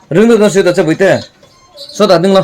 Ring deuh dawn si ta che Puite. Sawtah ding lo.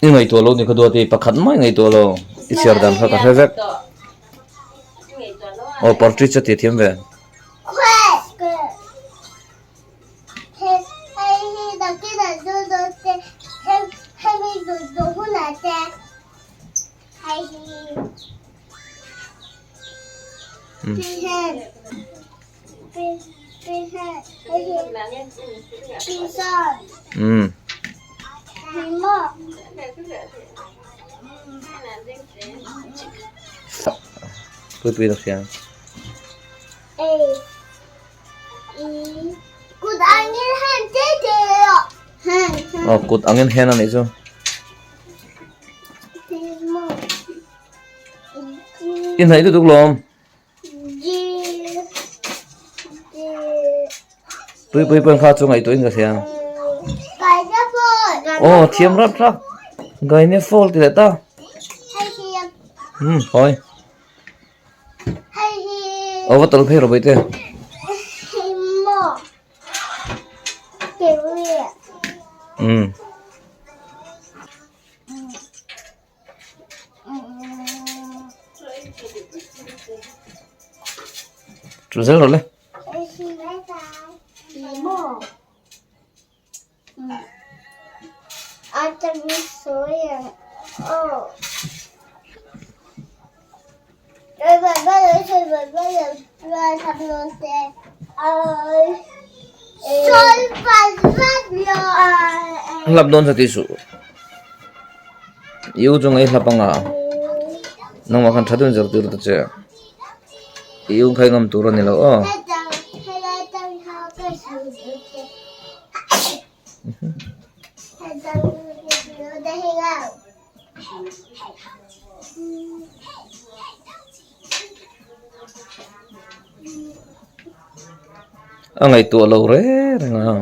I ngaihtuah lo ni kha duat i pakhat mai ngaihtuah lo i chhiar dan kha ka hre vek. Aw partridge a ti thiam ve. Um. Pui pui dak hria. Aw kut angin hen anih chu. I hnaih lutuk lawm. Pui pui pawhin kha chu ngaihtuah in ka hria. Aw thiam rap rap. Gaine fall ti leh ta. Hmm hawi. Aw va tal phei rawh bawihte. Hmm. Chu zel rawh le. Hlap dawn sa tih suh. I u chu ngaihla panga nangmah khan tha deuhin zirtir ta che i u khai ngam tur a ni lo aw. A ngaihtuah lo reng reng a.